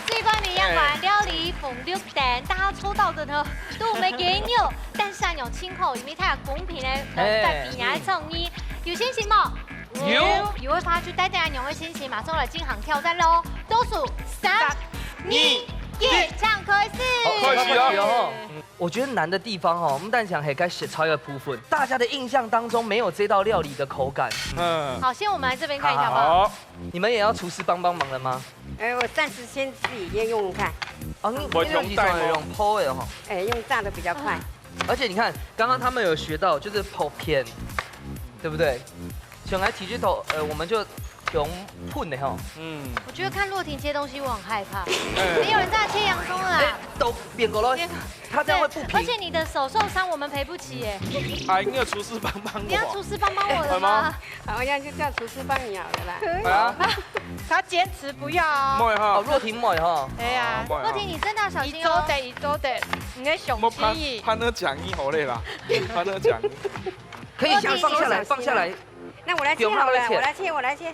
最尾一關，哎。料理紅綠燈，大家抽到的呢，都毋係雞肉，但是啊，有清口，因為佢有公平个，呃，哎。在比賽个創意。有信心無？有。有个話就帶等恁樣个信心，馬上來進行挑戰囉。倒數三、三、二、二、一，請開始。好，開始囉。開始囉。 我覺得難的地方哦，毋單淨係該食材个部分，大家的印象當中沒有這道料理的口感。嗯。好，先我們來這邊看一下好不好？好。你們也要廚師幫幫忙了嗎？哎，我暫時先自己先用用看。哦，你，我用炸的哦。你用烰个吼。哎，用炸的比較快。而且你看，剛剛他們有學到，就是薄片，對不對？像來提這道，呃，我們就用烰个吼。嗯。我覺得看若婷切東西，我很害怕。哎。沒有人在切洋蔥了啦。哎，都變過了。變 他這樣會不平。對，而且你的手受傷，我們賠不起耶。哎，你有廚師幫幫我。你要廚師幫幫我了嗎？好嗎？好，那就叫廚師幫你好了啦。可以。哎呀。他堅持不要哦。毋會哈。哦，若婷毋會哈。哎呀。哦，毋會哈。若婷，你真的要小心哦。你做得，你做得，你的雄心。莫攀，攀得講你好累啦，攀得講你。可以先放下來，若婷。放下來。那我來切好了，不用讓他切。我來切，我來切。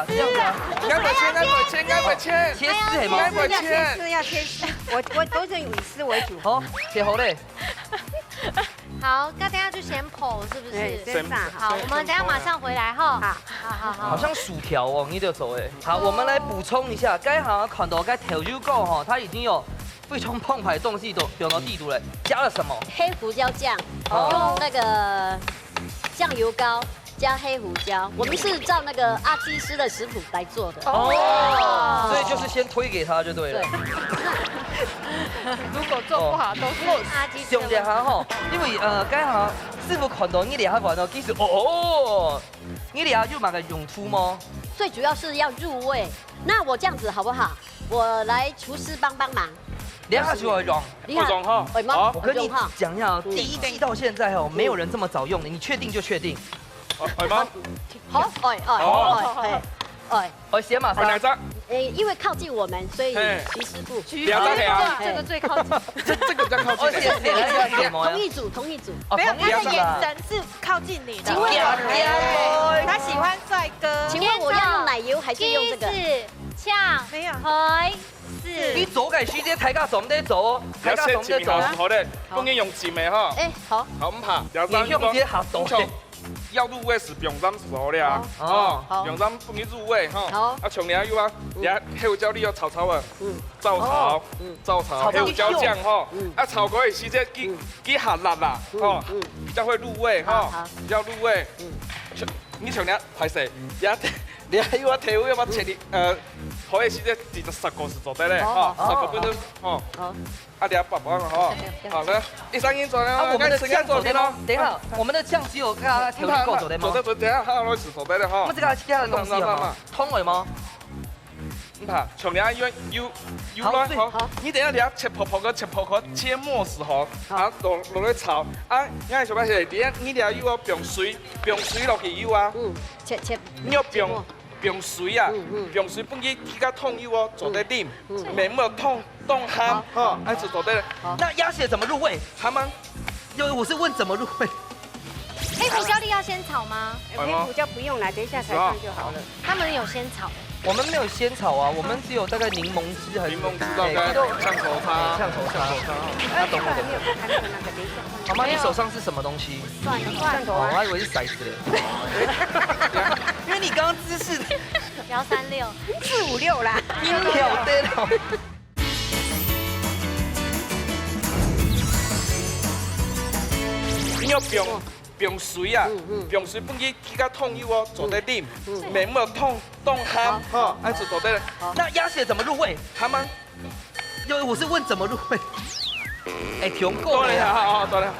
啊，這樣子啊。愛分錢，愛分錢，愛分錢。切絲係無？愛分錢。要切絲，要切絲。我，我都是以絲為主。好，切好咧。好，那等下就先剖，是不是？對，先炸好。好，我們等下馬上回來哈。好。好，好，好。好像薯條哦，你就走欸。好，我們來補充一下，剛剛看到該豆油膏哈，它已經有非常澎湃的東西都放到底肚了，加了什麼？黑胡椒醬，哦。用那個醬油膏加黑胡椒，我們是照那個阿基師的食譜來做的。哦，所以就是先推給他就對了。對。如果做不好，都是阿基師的問題。想一下哈，因為，呃，剛剛師傅看到你這下玩哦，其實，哦，哦，你這下有麼个用途嗎？最主要是要入味。那我這樣子好不好？我來廚師幫幫忙。你還是會用？你好，會用哈。會嗎？好。我跟你講一下哦，嗯。第一季到現在哦，沒有人這麼早用的，你確定就確定。會嗎？好，哎，哎，好。哎，哎，哎。哦，先馬上。好，哪隻？哎，因為靠近我們，所以徐師傅。嘿。徐師傅。這個最靠近。這，這個比較靠近。哦，先，先，先，先。同一組，同一組。哦，不要，同一組啊。他的眼神是靠近你的。請問，他喜歡帥哥。請問我要用奶油還是用這個？沒有。你做个時節，大家做毋得做，大家做毋得做。好咧，好。不能用浸个哈。哎，好。好，毋怕。你向這下做。要入味時，放鹽水咧。哦。哦，好。放鹽分佢入味哈。好。啊，像你啊，有啊，嗯。你啊，黑胡椒你要炒炒啊。嗯。照炒，哦。嗯。照炒，炒黑胡椒醬哈。嗯。啊，炒過个時節，佢，嗯。佢較辣啦，嗯，哈，嗯。比較會入味哈，好，好。比較入味。嗯。像，你像你啊，歹勢，你啊，你啊，有啊，豆油要不要切你，呃，好个時節，直接煠過就做得咧，好，哈，好，煠過本身，好。哦。好。 啊，你要爸爸了哈。好，來，一三一，轉了，啊，我們的醬昨天哦，等一下，我們的醬只有跟他調一夠昨天嗎？做得，做得，等一下，還有東西做得了哈。我們這個其他的東西有嗎？湯有嗎？你看，像你啊，有，有，有卵哈，好，好。你等一下你要切薄薄个，切薄薄，切末時哈，好。啊，落，落去炒。啊，你看小白菜，你，你等下又要放水，放水落去又啊。嗯，切，切，你要放，切末。 放水啊，嗯，嗯。放水分佢，佢个湯油哦，做得啉，嗯，嗯。免莫湯，當鹹，好。哈，還係做得。好。那鴨血怎麼入味？鹹啊。有，我是問怎麼入味。黑胡椒粒要先炒嗎？哎，黑胡椒不用啦，等一下才放就好了。是哦。他們有先炒。我們沒有先炒啊，我們只有大概檸檬汁還是，檸檬汁大概，哎，這都，醬油茶。哎，醬油茶。醬油茶。那懂我的。哎，這個還沒有，還沒有那個，等一下放。媽媽，你手上是什麼東西？蒜頭啊。蒜頭啊。哦，我還以為是骰子嘞。因為你剛剛姿勢 不要三六。四五六啦。你曉得了。你要放，放水啊，嗯，嗯。放水分佢，佢个湯油哦，做得啉，嗯，嗯。免莫湯，當鹹，好。哈，還係做得。好。那鴨血怎麼入味？鹹啊。 有，我是問怎麼入味。哎，聽過了。對了，好，好，對了。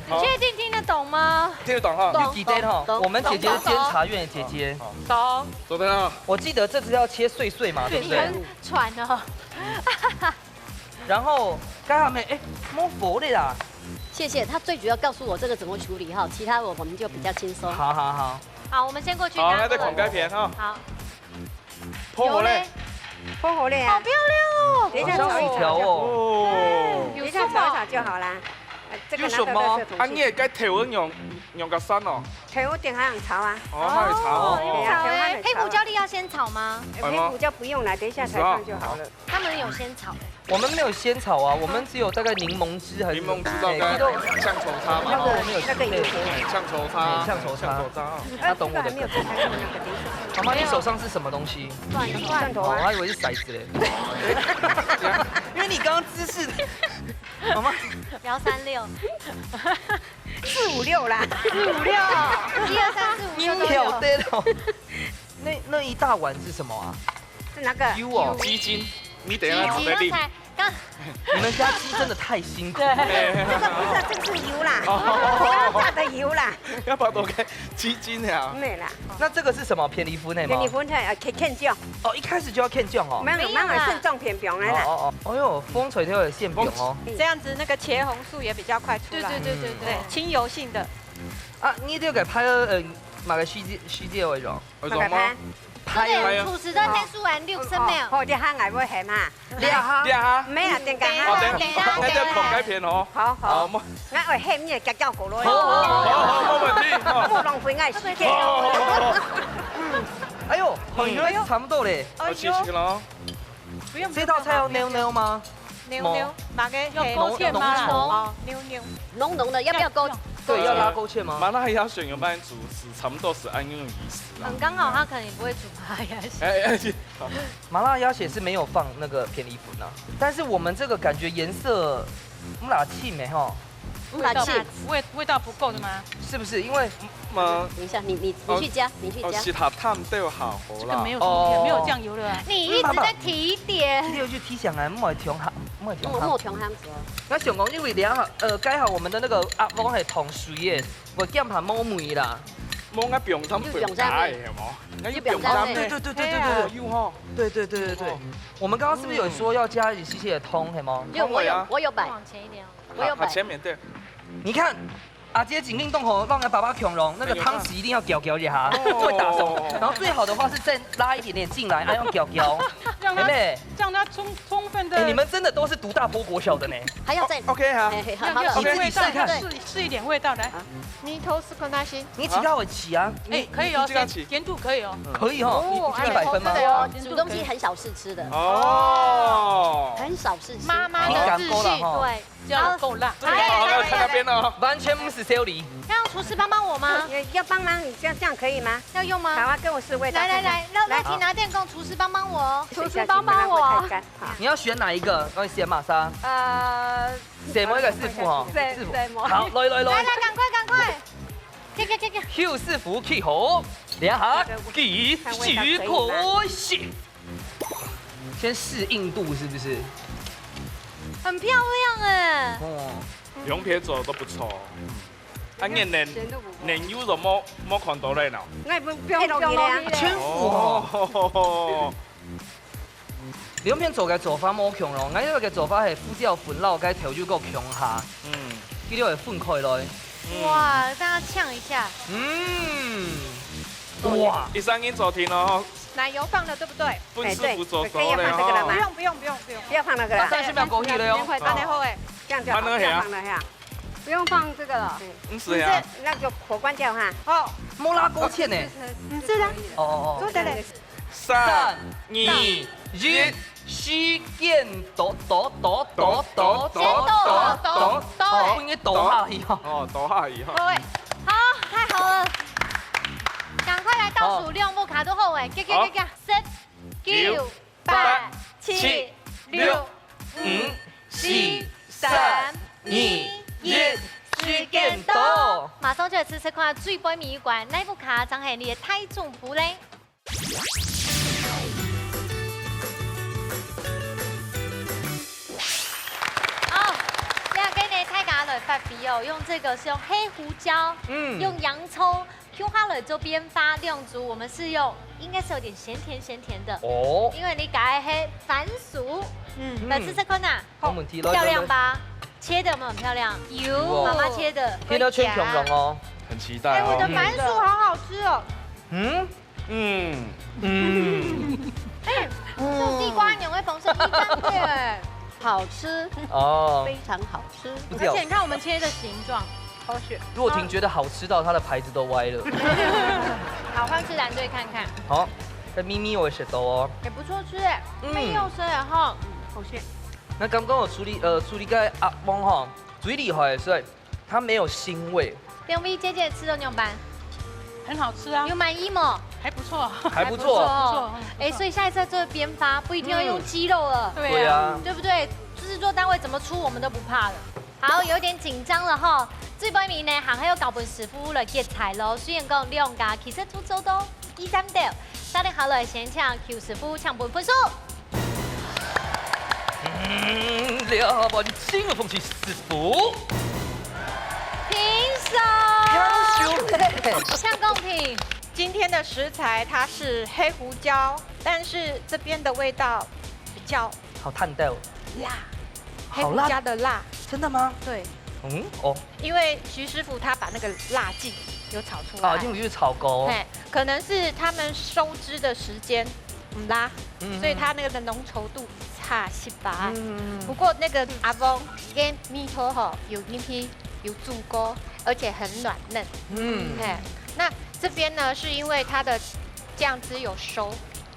你確定聽得懂嗎？聽得懂哈。懂，你記得哈，懂，懂，我們姐姐是監察院的姐姐。懂，懂。懂。做得了。我記得這只要切碎碎嘛，對不對？你很喘哦。然後剛剛沒，哎，摸佛的啦。謝謝，他最主要告訴我這個怎麼處理哈，其他我，我們就比較輕鬆。好，好，好。好，我們先過去拿過來。好，那再孔開片哈。好。 破好咧。有咧。破好咧啊。好漂亮哦。等一下炒一炒就，好像薯條哦。哦。等一下炒一炒就好啦。呃，這個拿到垃圾桶去。有什麼？啊，你也該調味用，用個蒜哦。調味點還想炒啊。哦，還有炒哦。哦，對啊，炒欸。調味還有炒啊。黑胡椒粒要先炒嗎？呃，黑胡椒不用啦，等一下才放就好了。是啊。他們有先炒欸。 我們沒有仙草啊，我們只有大概檸檬汁還是，檸檬汁大概，哎，這都，醬油茶嘛，那個，那個有，哎，醬油茶，哎，醬油茶，醬油茶哦。他懂我的梗。哎，這個還沒有開，還有那個，等一下。媽媽，你手上是什麼東西？蒜頭啊。蒜頭啊。哦，我還以為是骰子嘞。因為你剛剛姿勢，媽媽。不要三六。四五六啦。四五六，一二三四五，你曉得了。那，那一大碗是什麼啊？ 是那個。有哦。雞精，你等一下煮得啉。雞精。剛才，剛你們家雞真的太辛苦了。對。這個不是，這個是油啦。哦。剛炸的油啦。要不要多開雞精啊？沒啦。那這個是什麼？片栗粉的嗎？片栗粉的，呃，芡，芡醬。哦，一開始就要芡醬哦。沒有，沒有啦。慢慢順種片放來啦。哦，哦，哦。哎喲，風吹條線餅哦。這樣子那個茄紅素也比較快出來。對，對，對，對，對。對，清油性的。啊，你這個拍，呃，哪個世界，世界為榮？為什麼？哪個拍？還有，廚師在天數完六十秒。好，你喊𠊎會喊哈。這下。這下。毋係啊，等下。哦，等下，等下，等下。𠊎再放該片哦。好，好。好，我。𠊎會喊你的腳腳鼓咯。好，好，好，好，沒問題。好。莫浪費𠊎時間。好，好，好，好。哎呦，好，應該差不多嘞。哦，謝謝咯。不用，這道菜要bèo bèo嗎？bèo bèo，麻个要勾芡嗎？哦，bèo bèo。濃濃的，要不要勾？對，要拉勾芡嗎？麻辣鴨血有辦法煮，是差不多是按那種意思啦。很剛好，他可能也不會煮麻辣鴨血。哎，哎，哎。麻辣鴨血是沒有放那個片栗粉啊，但是我們這個感覺顏色，嗯啦，青沒吼。嗯啦，青。味道不，味，味道不夠的嗎？是不是？因為，嗯，等一下，你，你，你去加，你去加。哦，適合淡淡好好啦。這個沒有什麼，哦。沒有醬油了啊。你一直在提點。這個就提醒啊，莫忒鹹，莫忒鹹。嗯，莫忒鹹。我想講，因為等下，呃，該下我們的那個鴨黃係糖水耶，會減下無味啦。無，𠊎放淡淡加个，係無？𠊎有放淡淡。對，對，對，對，對，對。哦，有吼。對，對，對，對，對。哦。我們剛剛是不是有說要加一些些的糖，係無？有，我有，我有擺。往前一點哦。 我有擺。好，前面，對。你看，阿姐緊緊動吼，讓人爸爸恐龍，那個湯匙一定要攪攪一下，哦。會打手。然後最好的話是再拉一點點進來，啊，用攪攪。讓它，妹妹。讓它充，充分地。哎，你們真的都是讀大坡國小的呢。還要再。OK，好。嘿，嘿，好，好了。讓它試味道，OK。你試試看。試，試一點味道，來。啊。你偷試看它先。你起到很齊啊。哎，可以哦，你這樣起。鹹，鹹度可以哦。可以哦，哦，你，你這個百分嗎？哎，對哦，鹹度可以。煮東西很少試吃的。哦。很少試吃。媽媽的自信。你敢勾了哈。對。 這樣夠辣。好，來，來，來，來，來。好，來，看那邊哦。完全毋使修理。要用廚師幫幫我嗎？要，要幫忙，你這樣，這樣可以嗎？要用嗎？好啊，跟我試味道看看。來，來，來，讓，來。讓缇娜店講廚師幫幫我哦。廚師幫幫我。試一下，看看會不會太乾。好。你要選哪一個？要選麼儕？呃，選某一個師傅哦。對，師傅。對，某。好，來，來，來。來，來，趕快，趕快。去，去，去，去。邱師傅去好，這下計時開始。先試硬度是不是？很漂亮哎。哦。 兩片做都不錯。啊，你連，鹹度不夠。連油都無，無看到咧喏。那不，不用，不用，不用。全部哦。哦。兩片做个做法無共咯，𠊎這个做法係胡椒粉摎該豆油个共下，嗯。佢就會分開來。嗯。哇，大家嗆一下。嗯。哇。第三個做題哦。奶油放了，對不對？分師傅做熟了哦。哎，對，可以放這個了嗎？不用，不用，不用，不用。不要放那個了。那三十秒過去了喲。等會，等會好哎。這樣就好，按呢係啊。這樣放了呀。 不用放這個了。毋使啊。毋使，那就火關掉哈。好。無拉勾芡呢。嗯，是的。哦，哦，哦。做得嘞。三、二、一，時間到，到，到，到，到，到，到，到，到，到，到，哦，應該倒下去哦。哦，倒下去哦。各位，好，太好了。趕快來倒數，好。兩屋下都好哎，快，快，快，快，十、九、八、七、六、五、四、三、二、一，時間到。馬上就來試試看最背尾一關，哪屋下正係你个大丈夫咧？好，這個呢，大家來發揮哦，用這個是用黑胡椒，嗯。用洋蔥， 共下來做變化，兩組我們是用，應該是有點鹹甜鹹甜的。哦。因為你改係番薯，嗯。來試試看吶。沒問題，來，漂亮吧？來，來。切得有沒有很漂亮？有，有哦。媽媽切的。切到全共樣哦。很期待哦。哎，我的番薯好好吃哦。嗯？嗯。嗯。哎，這地瓜牛的本身一張耶。好吃。哦。非常好吃。不錯。而且你看我們切的形狀。 好吃。若婷覺得好吃到她的牌子都歪了。好，換自然隊看看。好，該咪咪有食到哦。也不錯吃哎，嗯。沒有生哎哈。嗯，好吃。那剛剛我處理，呃，處理該鴨胗哈，最厲害的是它沒有腥味。兩位姐姐食到仰般？很好吃啊。有滿意嗎？還不錯。還不錯。還不錯哦。不錯，嗯，不錯。哎，所以下一次再做變化，不一定要用雞肉了。嗯。對啊。對啊。對不對？製作單位怎麼出，我們都不怕了。 好，有點緊張了哈。最尾面呢，還係愛交分師傅來決裁咯。雖然講兩家其實都做到一三點，但係下來先請邱師傅請分分數。嗯，這盤真有風趣，師傅。平手。平手咧。像公平。今天的食材它是黑胡椒，但是這邊的味道比較好淡淡。辣。好辣。黑胡椒的辣。真的嗎？對。嗯，哦，因為徐師傅他把那個辣勁有炒出來。啊，因為有炒過。嘿，可能是他們收汁的時間毋罅，嗯，所以它那個的濃稠度差息吧。嗯。不過那個阿旺个味道吼，有入去，有煮過，而且很軟嫩。嗯。嘿，那這邊呢，是因為它的醬汁有收，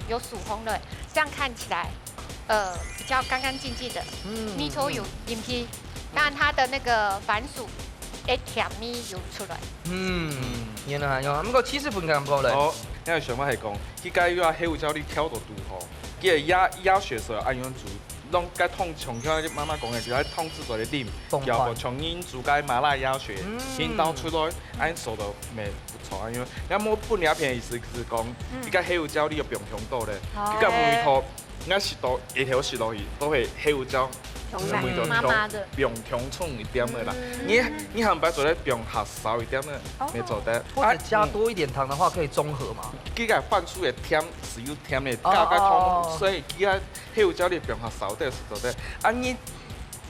有收烘了，這樣看起來，呃，比較乾乾淨淨的，嗯，味道有入去，當然它的那個番薯个甜味有出來。嗯，原來係恁樣。毋過七十分鐘過了。哦，該想法係講，佢該要黑胡椒粒調到堵好，佢个鴨，鴨血係愛恁樣煮，弄該湯像佢媽媽講个，就愛湯汁做个啉，放寬。要不像人煮該麻辣鴨血，嗯，先倒出來，恁樣做到乜不錯，因為該無本來片意思係講，嗯，佢个黑胡椒粒有放香到咧，哦，佢个味道，𠊎食到一口食落去，都係黑胡椒，香味道，麻麻的，放香重一點个啦。嗯。你，你還毋做得放較少一點个，哦，乜做得。或者加多一點糖的話，啊，嗯，可以中和嘛。佢个番薯个甜係有甜个，哦，加个糖，哦，所以佢个 黑胡椒粒放較少點係做得。啊，你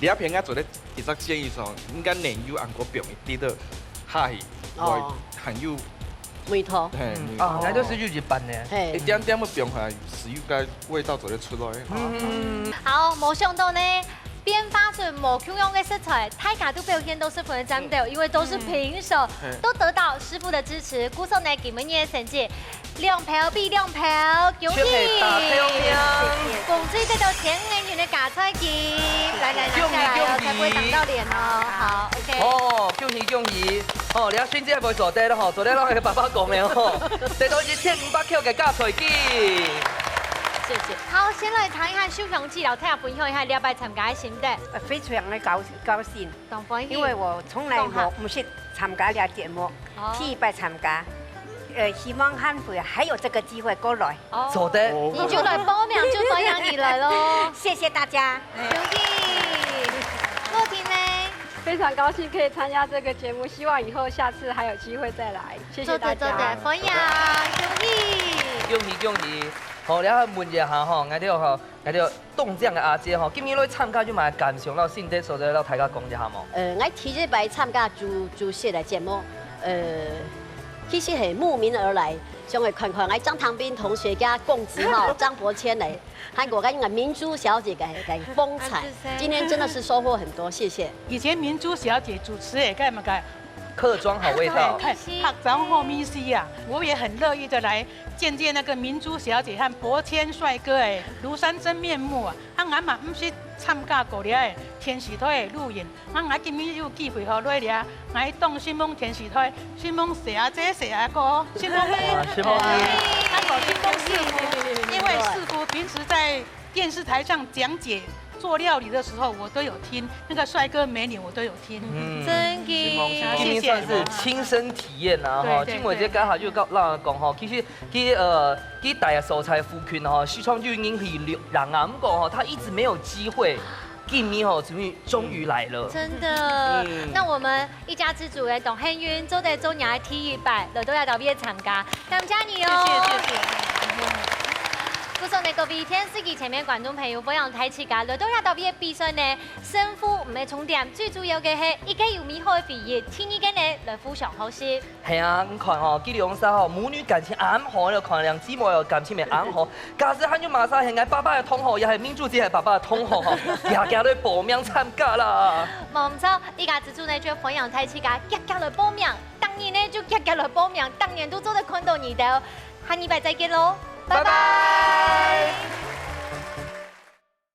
這片𠊎做得一隻建議上，應該奶油還過放一滴仔下去，哦，會很有味道。嘿，嗯，味道。哦，該就係有一半呢。嘿。一點點仔放下去，係有該味道做得出來。嗯。好，無想到呢，變化出無共樣个色彩，大家都表現到十分个讚斗，嗯，因為都是平手，嗯，嘿，都得到師傅的支持。故所呢，今晡日个成績 兩票比兩票，恭喜！全係大票命。恭喜得到千元个加菜金。來，來，拿下來哦，恭喜，恭喜。才不會擋到臉哦。好，OK。哦，恭喜，恭喜。哦，你阿孫姐會做得了吼，做得了，爸爸講个吼，得到一千五百塊个加菜金。謝謝。好，先來談一下秀香姊，摎大家分享一下這擺參加个心得。呃，非常的高，高興，當歡喜。因為我從來無，當好。毋識參加這節目。 哦。第一擺參加，呃，希望下回還有這個機會過來。哦。做得。你就來報名，就歡迎你來咯。謝謝大家。恭喜。樂婷呢？非常高興可以參加這個節目，希望以後下次還有機會再來。謝謝大家。做得，做得，歡迎，恭喜。恭喜，恭喜。好，然後問一下吼，𠊎兜吼，𠊎兜 當靚个阿姐吼，今日來參加有麼个感想，摎心得所在摎大家講一下無？呃，𠊎第一擺參加主，主持个節目，呃，其實係慕名而來，想愛看看𠊎張唐斌同學个公子吼，張伯謙來，還過𠊎个明珠小姐个，个風采，今天真的是收穫很多，謝謝。以前明珠小姐主持个，該麼个客庄好味道。對，客，客庄好味緒啊！我也很樂意的來見見那個明珠小姐和伯謙帥哥个廬山真面目啊！啊，𠊎嘛毋識參加過這个電視台个錄影，啊，𠊎今日有機會吼來這，𠊎當承蒙電視台，承蒙細阿姐、細阿哥，承蒙你，啊，承蒙你。還有承蒙師傅，因為師傅平時在電視台上講解做料理的時候，我都有聽，那個帥哥美女我都有聽。嗯，真的。今天算是親身體驗啊，哈，對，對，金偉姐剛好就告，讓人講哈，其實，其實，呃，其實大家所在附近哈，時常就已經去流浪啊，不過哈，他一直沒有機會，今天哈，終於，終於來了。真的，嗯。那我們一家之煮个當幸運，做得做若个第一擺，來到這搭位參加，感謝你哦。謝謝，謝謝。故所呢，各位電視機前面觀眾朋友，歡迎大自家來到這搭位比賽呢，勝負毋係重點，最主要个係一個有美好个回憶，第二個呢，來互相學習。係啊，你看吼，佢兩儕吼，母女感情恁好，你看兩姊妹哦，感情也恁好。假使還有麼儕係𠊎爸爸个同學，也係明珠姐係爸爸个同學吼，也，也來報名參加啦。無錯，一家之煮呢，就歡迎大自家遽遽來報名。 逐日呢就遽遽來報名，逐年都做得看到你兜。下禮拜再見咯，拜拜。拜拜。